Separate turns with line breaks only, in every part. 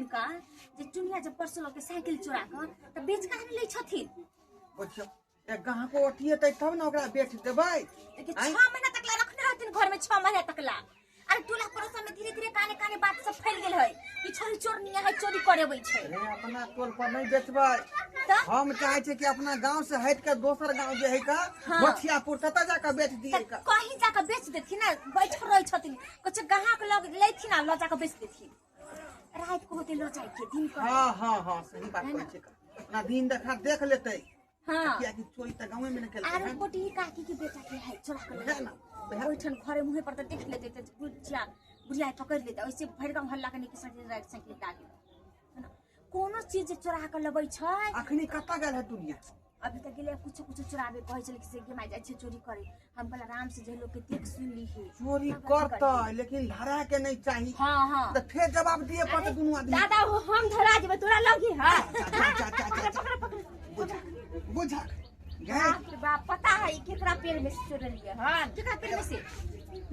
हुनका जे चुनिया जब परसों लऽ के साइकिल चोरा कऽ तऽ बेच कहाँ नहि लै छथिन।
बुझियौ एक गाहको अथिएतै तब ने ओकरा बेच देबै।
देखियौ 6 महीना तक ला रखने रहथिन घर में, 6 महीना तक ला। अरे टोला पड़ोसा में धीरे धीरे काने काने बात सब फैल गेल है कि छोरी चोरनिया है, चोरी करे अबै छै।
रे अपना टोल पर नहीं बेचबै।
तऽ?
हम चाहे छियै कि अपना गांव से हट के दोसर गांव जे है का
हाँ।
बछियापुर ततऽ जाके बेच दियै
तऽ
का।
कहीं जाके बेच देथिन ना, बैठल रहै छथिन, कुछ ग्राहक लग लेथिन आ लऽ जाके बेच देथिन। रात को होते लऽ जाय के दिन को।
हाँ हाँ हाँ सही बात
है
कहै
ना?
छियै का। अपना दिन देखा देख लेतै।
हाँ।
कियाकि चोरी तऽ गाँवे में ने केलकै
आरो
हन।
कोटी काकी के बेटा के है चोरा के
है ना?
लऽ ओहिठाम घरे मुँहे पर तऽ देख लेतै तऽ बुढ़िया बुढ़िया पकड़ि लेतै। ओइसे भरि गाँव हल्ला कने कि साइकिल राखि साइकिल डाली है ना। कोनो चीज जे चोरा के लबै छै।
अखनी कतऽ गेल है दुनिया?
अभी तक गेलै कुछो कुछो चोराबे, कहै छलै कि से गेमाइ जाइ छै चोरी करे। हम कहल आराम से जे लोग के देख सुन लीहे।
चोरी
तब अथी
करतै
करतै।
लेकिन धरा के नहीं चाही।
हाँ, हाँ।
तऽ फेर जवाब दिए पड़तै दुनू आदमी।
दादा हो हम धरा जेबै तोरा लगी है।
जा, जा, जा, जा, जा।
पकड़, पकड़,
बुझा, बुझा। गए।
बाप रे बाप, पता है ई केकरा पेड़ में से चोरलियै हन?
केकरा पेड़ में से?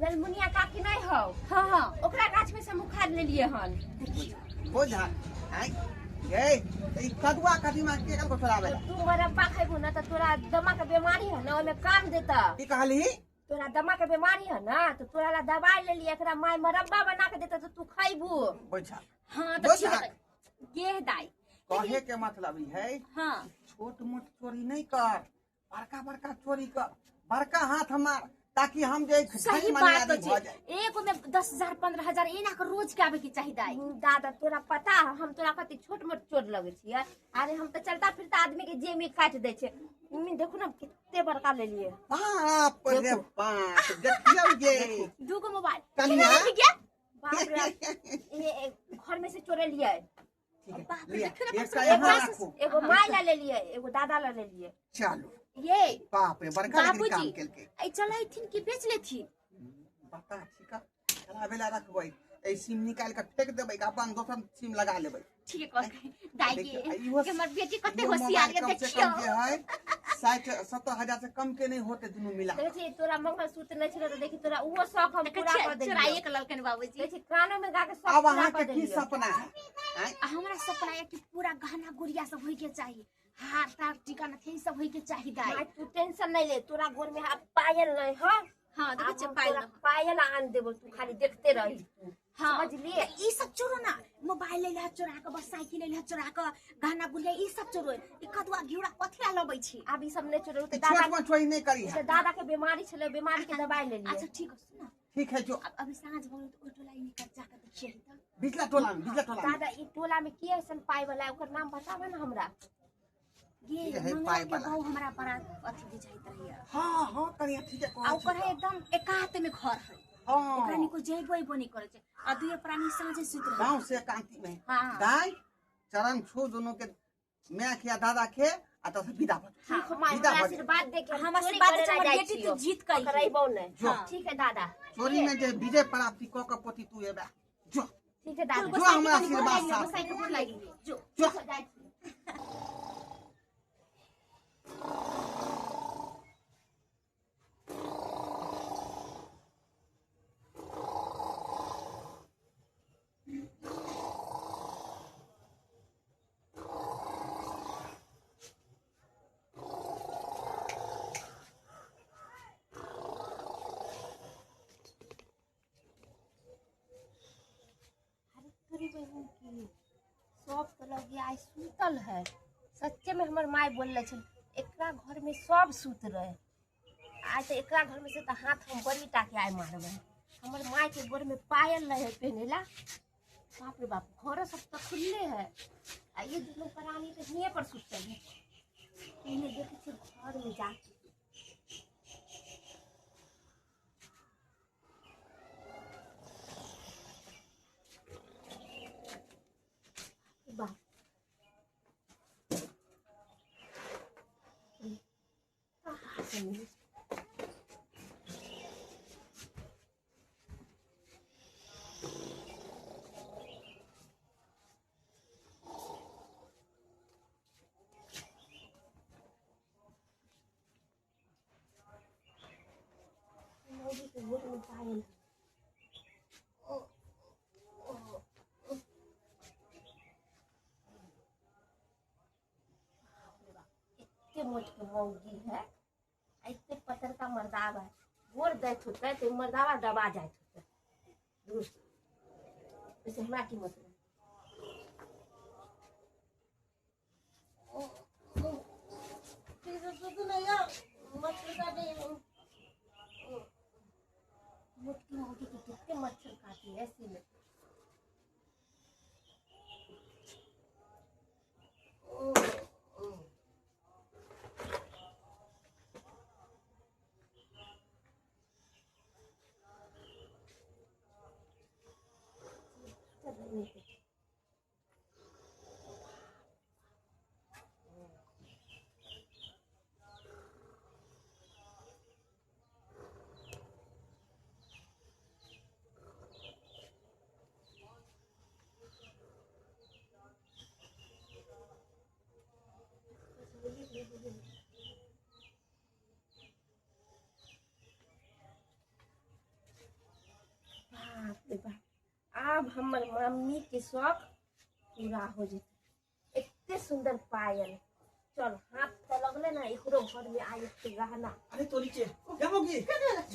ललमुनिया काकी नहीं हौ।
हाँ, हाँ।
ओकरा गाछ में से हम उखाड़ लेलियै हन।
बुझा। आँय, गए। तऽ ई कदुआ कदीमा के केकरो चोराबै ला?
तू मरब्बा खैबू ना तऽ तोरा दमा के बीमारी है ना, ओहिमे काम देता।
की कहली?
तोरा दमा के बीमारी है ना तऽ तोरा ला दवाई लेलियै, एकरा माय मरब्बा बना के देता तऽ तू खैबू।
बुझा।
हाँ, तऽ ठीक
बुझा।
है। गेह दाई।
कहे के मतलब ई है,
हाँ।
छोट मोट चोरी नहीं कर, बड़का बड़का चोरी कर, बड़का हाथ हमार, ताकि हम जे
सही
धनी
बात
आदमी
छै।
भऽ जाए।
एगो में 10,000 15,000 एना के रोज के आबे के चाही दाई।
दादा तोरा पता है हम तोरा कते छोट मोट चोर लगे छियै? अरे हम तऽ चलता फिरता आदमी के जेब में काटि दै छै। मम्मी देखू ना कते बड़का लेलियै।
बाप रे
देखू।
बाप, देखियौ ये।
दूगो मोबाइल।
कनिया?
केना लेली गे?
बाप रे, ये घर में से चोरेलियै।
ठीक है,
बाप रे,
लिअ,
देखियौ ना,
एकटा
परसों
यहाँ
एक
राखू।
एगो माय ला लेलियै, एगो दादा ला लेलियै।
चलू।
ये।
बाप रे, बड़का लेकिन
बाबूजी,
काम केलकै।
ए चलैथिन कि बेच लेथिन?
बता ठीक है, चलाबै ला रखबै, ए सिम निकालि के फेंक देबै, अपन दोसर सिम लगा लेबै।
ठीक है, कहलकै। दाई
देखियौ,
के,
आ इहो
कि हमर बेटी कते
इहो
होशियार
मोबाइल
ये,
कम से
देखियौ।
कम जे है, 60-70 हजार से कम के नहीं होते दुनू मिला।
देखै छी तोरा मंगलसूत्र नहीं छलो तऽ देखी तोरा उहो शौक हम
देखै
पूरा
छियै,
कऽ देलियौ।
चोराइए के ललकनि बाबूजी।
देखै छी कानो में गा के शौक
अब
पूरा
अहाँ के
कऽ
की
देलियौ।
सपना है? आँय?
आ हमरा सपना है कि पूरा गहना गुड़िया सब होय के चाही, हार तार टीका नथी सब होय के चाही दाई।
माय, तू टेंशन नहीं ले, तोरा गोर में आब पायल नहीं है।
हाँ, देखै
आब
छियै
हम
पायल
तोरा
नहीं।
पायल आन देबो, तू खाली देखते रही तू।
हाँ।
समझलिए?
तऽ ई सब चोरो ना, मोबाइल ले लह चोरा के, बस साइकिल ले लह चोरा के, गहना गुड़िया ई सब चोरो। ई कदुआ घिउरा कथी ला लबै छी?
आब ई सब नहीं चोरो, तऽ
ई
दादा
छोट मोट चोरी नहीं करी है।
तऽ दादा के बीमारी छलै, बीमारी के दवाई लेलियै।
अच्छा ठीक है, सुन ना।
ठीक है, जो।
अब अभी साँझ भऽ गेल तऽ ओहि टोला निकल जाके देखियै तऽ।
बिचला टोला में, बिचला टोला में।
दादा ई टोला में के ऐसन पाई वाला है, ओकर नाम बताबे ना हमरा।
गे,
ये है
मंगला
पाई
के
वाला।
बहू हमरा बड़ा अथी बुझाइत रहैया।
हाँ, हाँ, कनिया ठीक है,
आ ओकर है एकदम एकांत में घर है।
हाँ।
ओकरा निको जइबो अइबो नहीं करै छै। आ दुइये प्राणी साँझे सुति रहै।
गाँव से एकांती में।
हाँ।
दाई, चरण छू दोनों के, my के आ दादा के, आ तब से विदा भऽ जाउ।
ठीक हो माय,
विदा
हमरा
भऽ जाउ।
आशीर्वाद दे के हम
हम
चोरी
आशीर्वाद
करे
दे
ला
हमर
जाइ
बेटी
छियौ।
तू जीत के
पकड़ैबौ नहि।
जो।
हाँ।
ठीक है दादा।
चोरी में जे विजय प्राप्ति कऽ के पोती तू एबे। जो।
ठीक है दादा।
जो हमरा आशीर्वाद साथ।
गोसाई के लागि गेल। जो।
जो।
जाइ छी। अरे तोरी बहिन की सब तो लग आइ सुतल है। सच्चे में हमर माय बोलले छल एकरा घर में सब सुत रहे, आइ तऽ एकरा घर में से तऽ हाथ हम बड़ी टा के आइ मारबै। हमर माय के गोर में पायल रहे पहनेला। बाप रे बाप, घर सब तऽ खुलले है आ ये दुनू प्राणी तऽ हिये पर सुतल है। पहले देखै छियै घर में जाके। बाप पायल। मोट के मौगी है, एते पतरका मर्दावा है, गोर दैत होतै तऽ मर्दावा दबा जाइत होतै। दूर वैसे हमरा की मतलब। मोटकी मौगी के कितने मच्छर काटी है ऐसे में। बाप रे बाप, आब हमर मम्मी के शौक पूरा हो जेतै। एते सुंदर पायल, चल हाथ तो लगले ना एकरो घर में आई एते गहना।
अरे तोरी के ये मोगी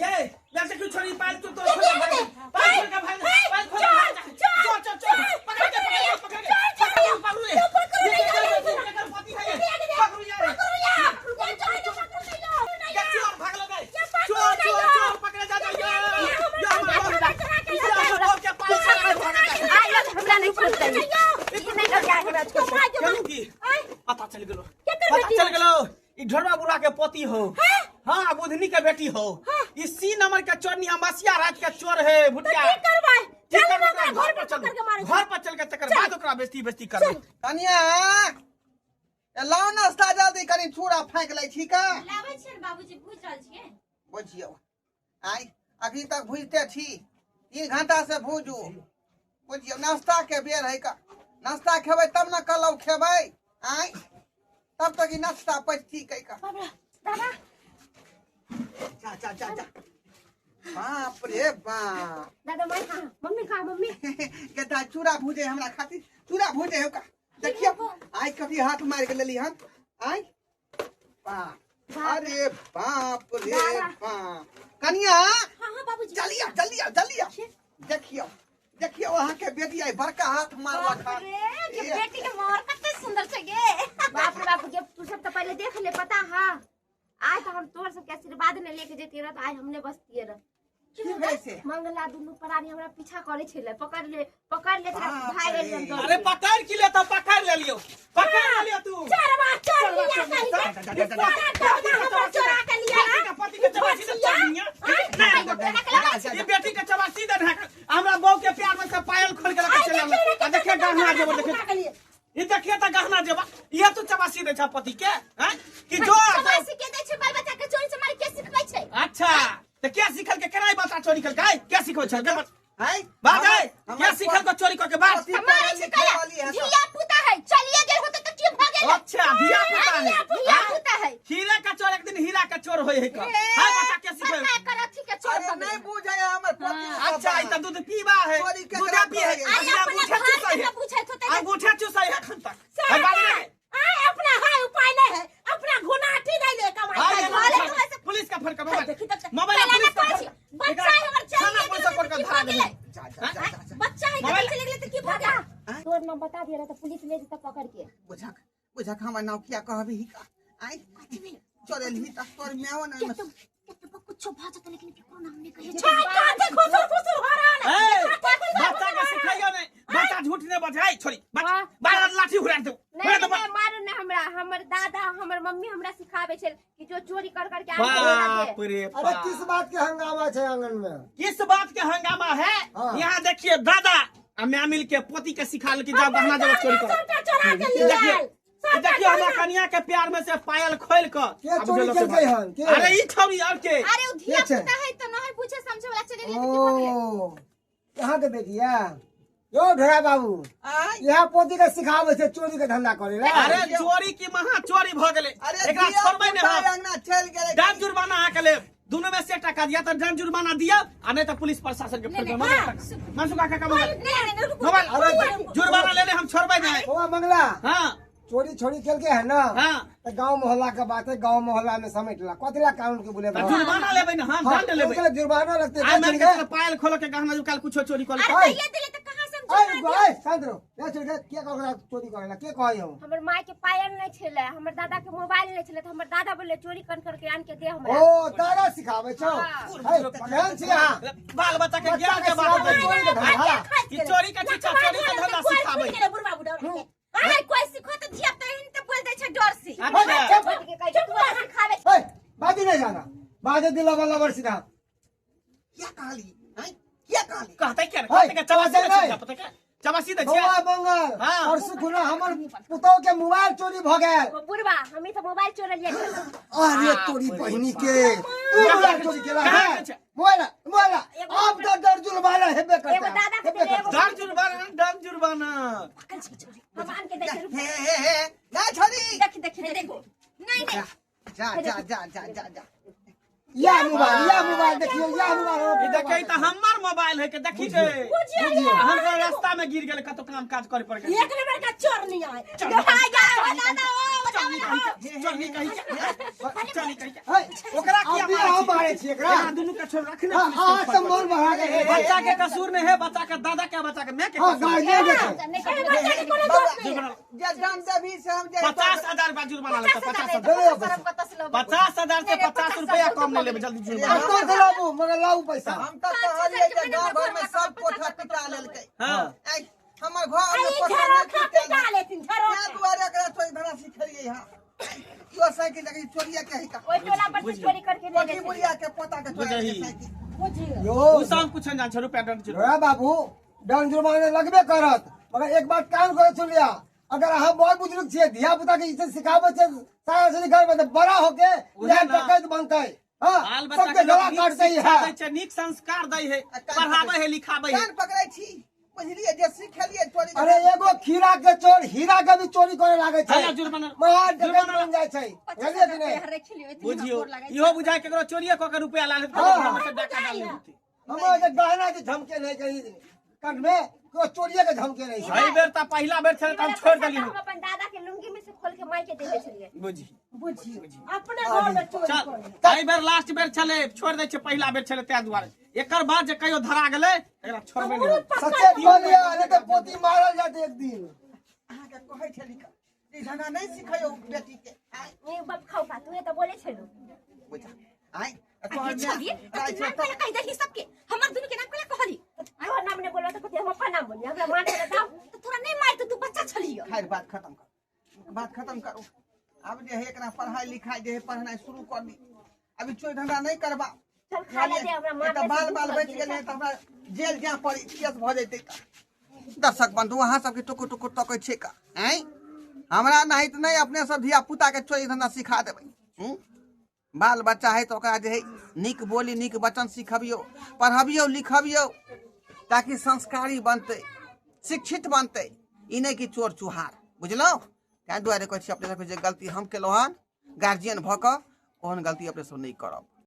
ये वैसे क्यों छोड़ी पायल तू तो खोल के भाग पायल खोल के भाग पायल खोल के चल चल चल पकड़ के पकड़ के पकड़ ले पकड़ पति है पकड़ यार क्या चोर भाग लगे चोर चोर चोर पकड़े जा जा या
हमरा नहीं छोड़तै, ई नहीं लग जाए हमरा छोड़तै।
केलू की पता चल गेलो, पता चल गेलो ई ढोरवा बुढ़ा के पोती हो। हाँ, बुधनी के बेटी हो। ई सी नंबर के चोरनी अमासिया रात के चोर है भुटिया।
की करबै?
की
चल
करबै?
ओकरा घर पर
चलू,
पकड़ के मारै।
घर पर चल के तकर बाद ओकरा बेइज्जती बेइज्जती करबै।
कनिया ए लाउ नाश्ता जल्दी, कनि चूड़ा फाँकि लै छी का।
लाबै छियै बाबूजी, भूज रहल छियै।
बुझियौ आइ अभी तक भुजते छी, 3 घंटा से भूजू। बुझियौ नाश्ता के बेर है का, नाश्ता खेबै तब न कलौ खेबै। आइ तब तक ई नाश्ता पचती कै का।
दादा
जा जा जा जा, बाप रे बाप।
दादा मैं खा, मम्मी खा, मम्मी
गेदा चूड़ा भूजे हमरा खातिर, चूड़ा भूजे हो का। देखियौ आइ कभी हाथ मारि के लेली हन। आइ बाप, अरे बाप रे बाप। कनिया
हाँ हाँ बाबूजी,
जल्दी आओ जल्दी आओ जल्दी आओ। देखियौ देखियौ अहाँ के बेटी आई बड़का हाथ मारलक हन।
रे के बेटी के मोर कते सुंदर छै गे।
बाप रे बाप, जब तू सब तो पहले देख ले पता। हाँ आज तो हम तोर सबके आशीर्वाद ने लेके जेती रह तो आज हमने बसतिए रह।
की भेल से?
मंगला दुनू प्राणी हमरा पीछा करे छले, पकड़ ले पकड़ ले भाग गेलियै हम।
अरे पकड़ की ले तो पकड़ ले लियो, पकड़ ले लियो तू।
चोरवा चोर लिया कहि के, सारा गहना हमर चोरा के लिया ना।
पति के चबासी दे चोरनिया। ई बेटी के चबासी दे ढाक, हमरा बहू के प्यार में से पायल खोल के रख चले। आ देखिए गहना जेब, देखिए ई देखिए त गहना जेब, इहे तू चबासी दे छ पति के। हैं कि जो
चबासी के दै छै बाल बच्चा के चोरी से मार के सिखबै छै।
अच्छा त क्या सिखल के केना बच्चा चोरी कल के क्या सिखबै छ?
है
बात है क्या सिखल को चोरी करके बात
हमारे सिखल धिया पुता है, चलिए गेल होते त की भ गेल।
अच्छा धिया पुता है,
धिया पुता है।
हीरा का चोर एक दिन हीरा का चोर होय है का। हां बच्चा क्या सिखल
कर अथी के चोर
अरे नहीं बुझे हमर पति।
अच्छा ई त दूध पीबा है, दूध पी है, अंगूठा चूसै है, अंगूठा चूसै है अखन तक।
आय अपना हाय उपाय नहीं है, अपना घुनाटी नहीं ले कमाई।
पुलिस का फोन कर, मोबाइल
मोबाइल पुलिस का बच्चा है हमर, चल
पुलिस का फोन कर धरा दे।
जा जा जा
बच्चा है के चले गेले त की भ गेल।
तोर नाम बता दिया त पुलिस ले जेता पकड़ के।
बुझक बुझक हमर नाम किया कहबी ही का। आइ चोरेल ही त तोर म्याओ ना
केतबो कुछो भ जत, लेकिन केकरो नाम नहीं कहिए। छै काते खुसुर खुसुर हो रहल है।
बच्चा के सिखाइयो नहीं, बच्चा झूठ ने बजाई छोरी बार लाठी उड़ा दे।
नहीं मारू ने हमरा, हमर दादा हमर मम्मी हमरा सिखाबे छल कि जो चोरी कर कर के
बाप रे।
अरे किस बात के हंगामा है आंगन में?
किस बात के हंगामा है? यहाँ देखिए दादा आ मैं मिल के पोती के सिखाल कि जाओ गहना जब चोरी करो। देखिए देखिए हमरा कनिया के प्यार में से पायल खोल के
चोरी केलकै हन।
अरे ई छौरी और के
अरे उ धिया पुता है त नहीं पूछे समझे वाला चले गेलै त की भऽ गेलै।
ओ कहां के बेटिया यो ढोरा बाबू, यहाँ पोती के सिखावे छै चोरी के धंधा करे ला।
अरे चोरी की महा चोरी भ गेलै, एकरा छोड़बै नै हम।
अंगना चल गेलै,
दंड जुर्माना अहाँ के लेब, दोनों में से टका दिया त दंड जुर्माना दिया, आ नहीं त पुलिस प्रशासन के फोन कर। मनसुख काका का मोबाइल, मोबाइल जुर्माना लेले हम छोड़बै नै।
ओ मंगला,
हां
चोरी छोरी केलके है ना।
हाँ।
तो गांव मोहल्ला के बात है, गांव मोहल्ला में समेट ला कथी ला कानून के बोले
तो जुर्माना लेबै ना हम, दंड लेबै।
ओकरा जुर्माना लगते।
आइ मार के पायल खोल के गहना जो काल कुछो चोरी कर
अरे दैया दिले त कहां से हम
अरे भाई शांत रहो। ले चल के के ओकरा चोरी करेला के कहै हम?
हमर माय के पायल नहीं छले, हमर दादा के मोबाइल नहीं छले, त हमर दादा बोले चोरी कर करके आन के दे हमरा।
ओ दादा सिखाबै छौ। हे पगल छी अहाँ।
बाल बच्चा के
बच्चा
ज्ञान
के
के बात
सिखाबै चोरी के धंधा।
ई चोरी के चीज, चोरी के धंधा सिखाबै।
बुढ़वा बुढ़वा अरे कोई सिखो त धिया त एहन त बोल दै छै डर से।
अच्छा।
के कहै छै, तू सिखाबै।
हे बाजी नहीं जाना, बाजे दिला वाला बर सीधा।
क्या कहली? हैं क्या कहली?
कहतै क्या? कहतै के चबासी दै छै, पता के चबासी दै छै।
बौआ मंगल
हाँ।
और सुखुना हमर पुतौ के मोबाइल चोरी भ गेल।
बुढ़वा हमी तो मोबाइल चोरलियै।
अरे तोरी बहिनी के तू मोबाइल चोरी केला
कहाँ
है?
के छै?
मोबाइल मोबाइल अब तो डर जुर्माना हेबे करता।
एगो दादा के
हेबे
देले,
करता।
डर जुर्माना, डर जुर्माना।
पकड़ छै चोरी।
हम आन के दै छै।
हे हे हे ना छोड़ी।
देखी देखी देखो। नहीं नहीं
जा जा जा जा जा जा।
या मोबाइल, या मोबाइल देखियो, या मोबाइल।
ई देखै त हमर मोबाइल है के देखी के।
बुझियो
हम तो रास्ता में गिर गेल, कतो काम काज करे पड़ गेल।
एक नंबर का चोर नहीं आए। आ दादा ओ
चल नी कही के, चल नी कही के, चल नी कही के।
हे,
ओकरा किया
अभी हम मारे छी एकरा।
एकरा दुनू के छोड़ रखने।
हाँ, हाँ, सब मन बढ़ा के।
बच्चा के कसूर नहीं है, बच्चा के दादा के, बच्चा के मैं के
हाँ,
कसूर।
गार्जियन के छै।
बच्चा के कोनो दोष नहीं।
जे दान देबी से हम जे
50,000 रुपया जुर्माना लगता। 50,000
दे दे पैसा।
50,000 से 50 रुपया कम नहीं लेबे, जल्दी जुर्माना।
कतौ से लाबू, मगर लाबू पैसा।
हम तो कहलियै जे गांव घर में सब कोठा पिटा लेलकै।
हाँ।
ऐ हमर घर में
ई
कोठा नहीं
झरोखा
पिटायल।
पिटा लेथिन झरोखा।
तें दुआरे एकरा चोरी धरा सिखेलियै हँ। इहो साइकिल देखी चोरिया के है का।
ओइ टोला पर से चोरी करके ले
कोठी
गेल।
बुढ़िया के पोता के चोरिया के
बुझही।
साइकिल।
बुझियो
यो
उ सब कुछ जान छै रुपया दंड जुर्माना।
ढोरा बाबू दंड जुर्माना लगबे करत, मगर एक बात कान खोल सुन लिया, अगर अहाँ बड़ बुजुर्ग छियै, धिया पुता के ई चीज सिखाबै छै सारा सारी घर में, तऽ बड़ा होके
उहे
इएह
ना।
डकैत बनतै। हाँ,
बाल बच्चा
सबके
के
गला
लोक नीक
काटतै
शिक्षा
इएह।
दै छै, नीक संस्कार दै है,
कान
पढ़ाबै है, लिखाबै है।
कान पकड़ै छी बुझलियै जे सिखेलियै चोरी।
अरे एगो खीरा के चोर हीरा के भी चोरी करे लागे छै।
हैया जुर्माना।
महा डकैत
जुर्माना।
बन जाइ छै। बुझलियै कि नहि?
बुझियो इहो बुझाय केकरो चोरिये कऽ के रुपया ला लेत,
हाँ।
घर में से डाका डाल लेत।
हमर जे गहना जे झमके नहि कहीं कंठ में, केओ चोरिये के झमके नहि छै।
एहि बेर तऽ पहिला बेर छलै तऽ हम छोड़ि देली।
हम अपन दादा के लुंगी में से खोल के माई के देले छलियै।
बुझी
बुझियो अपने घर में चोरी
चल
करे।
एहि बेर लास्ट बेर छलै, छोड़ि दै छै, पहिला बेर छलै ताहि दुआरे। एकर बाद जे कहियो धरा गेलै एकरा छोड़बै नहि।
सच्चे कहलियै, नहि तऽ पोती मारल जात एक दिन।
अहाँके कहै छली का ई धंधा नहीं सिखैयो बेटी के। आय
ए बाप खाउ पा, तू तऽ बोले छलू।
बुझा आय
अरे छोड़ी त नाम कहला कहि दही सबके, हमर दुनू के नाम कहला कहली।
तोहर नाम नहीं बोलबा तऽ कथी हम अपन नाम बोलियै? हमरा मार के दाও।
त तोरा नहीं मार त तू बच्चा छलियो।
खैर बात खत्म कर, बात खत्म करू। अब जे है एकरा पढ़ाई लिखाई जे है पढ़नाइ शुरू कर दी। अभी चोरी धंधा नहीं करबा।
चल खा ले दे हमरा मार।
तऽ बाल बाल बचि गेलै तऽ हमरा जेल जाय पड़ी, केस भऽ जेतै। तऽ दर्शक बंधु अहाँ सबके टुकुर टुकुर तकै छियै का? आँय हमरा नहीं तऽ नहीं अपने सब धिया पुता के चोरी धंधा सिखा देबै। बाल बच्चा है तऽ ओकरा जे है नीक बोली नीक वचन सिखबियौ, पढ़बियौ लिखबियौ, ताकि संस्कारी बनतै, शिक्षित बनतै, ई नहि कि चोर चुहार। बुझलहुँ? ताहि दुआरे कहै छी अपने सबके जे गलती हम केलहुँ हन गार्जियन भऽ कऽ, ओहन गलती अपने सब नहि करब।